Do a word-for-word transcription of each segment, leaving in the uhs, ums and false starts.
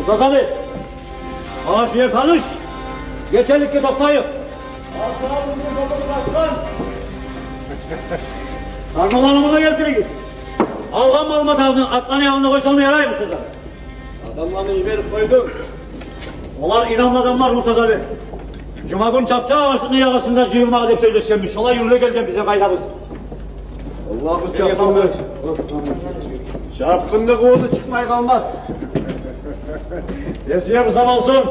Муртазали, магъа шу ер таныш. Гечеликге токътайыкъ. Сармаларыгъызны гелтиригиз. Алгъан мал-матагъызны атланы янында къойсанг да ярай, Муртазали. Адамланы йиберип къойдум. Олар инамлы адамлар, Муртазали. Жумагюн Чапчакъ агъачыны ягъасында жыйылмагъа деп сёйлешгенбиз. Шолай юрюле гелген бизин къайдабыз. Аллагьны чапгъынны, чапгъынны къувуну чыкъмай къалмас. Эсинге буса болсун.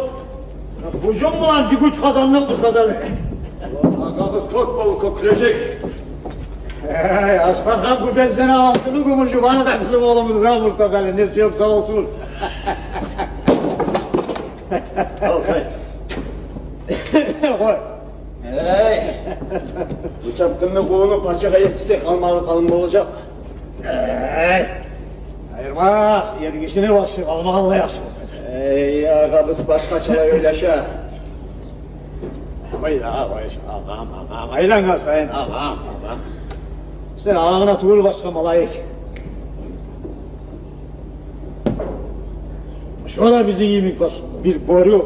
Гюжюм булан бир гюч къазандыкъ, Муртазали. Агъабыз кёк болуп кёкрежек. Эй, Аслангьан кюпесине алтыны, гюмюшю бары да бизин къолумузда, Муртазали, не сюе буса болсун. Алтай. Къой. Эй, бу чапгъынны къувуну пачагъа етишсе, къалмагъы къалын болажакъ. Эй, айырмас, эркишини башы къалмагъанлай яхшы болажакъ. Эй, агъабыз башгъачалай ойлаша. Къой да, къой, агъам, агъам, айлангъан сайын агъам, агъам. Сен агъанга тюгюл, башгъа малайик. Шо да бизин йимик баш, бир бёрю.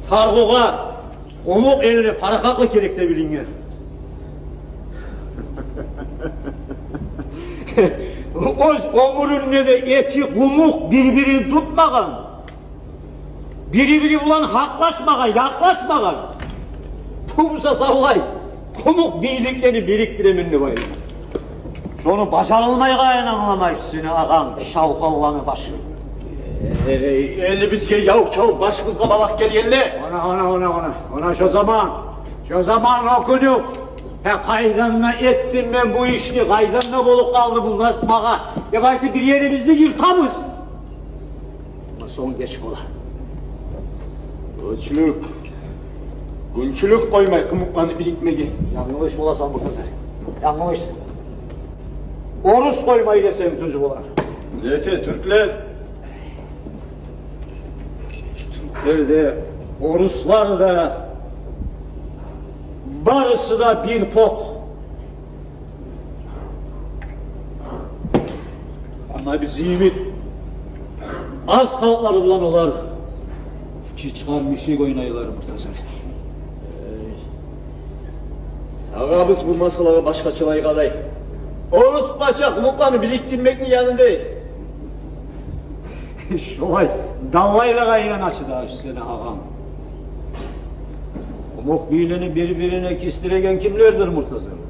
Таргъугъа къумукъ элде парахатлыкъ герек деп билинген. Оьз оьмюрюнде де эки къумукъ бир-бирин тутмагъан, бири-бири булан гьакълашмагъан, якълашмагъан. Бу буса савлай къумукъ бийликлени бириктиремен деп айта. Шону бажарылмайгъанын англамайсыз сени агъанг, шавхалланы башы. Эй, элибизге яв чавуп, башыбызгъа балагь гелгенде. Ана, ана, ана, ана, ана шо заман, шо заман, о гюню. Гьа, къайдан да этдим мен бу ишни, къайдан да болуп къалды бу зат магъа деп айтып, бир ерибизни йыртабыз. Амма сонг геч бола. Гюнчюлюк, гюнчюлюк къоймай къумукъланы бирикмеге. Янгылыш боласан, Муртазали. Янгылышсан. Орус къоймай десенг тюз болар. Зете, тюрклер. Тюрклер де, оруслар да, барысы да бир покъ. Амма бизин йимик аз халкълар булан олар чычгъар-мышык ойнайлар, Муртазали. Агъабыз бу масъалагъа башгъачалай къарай. Орус пача къумукъланы бирикдирмекни янында. Шолай даллайлагъа айлана чы да сени агъанг. Къумукъ бийлени бир-бирине кисдиреген кимлердир, Муртазали?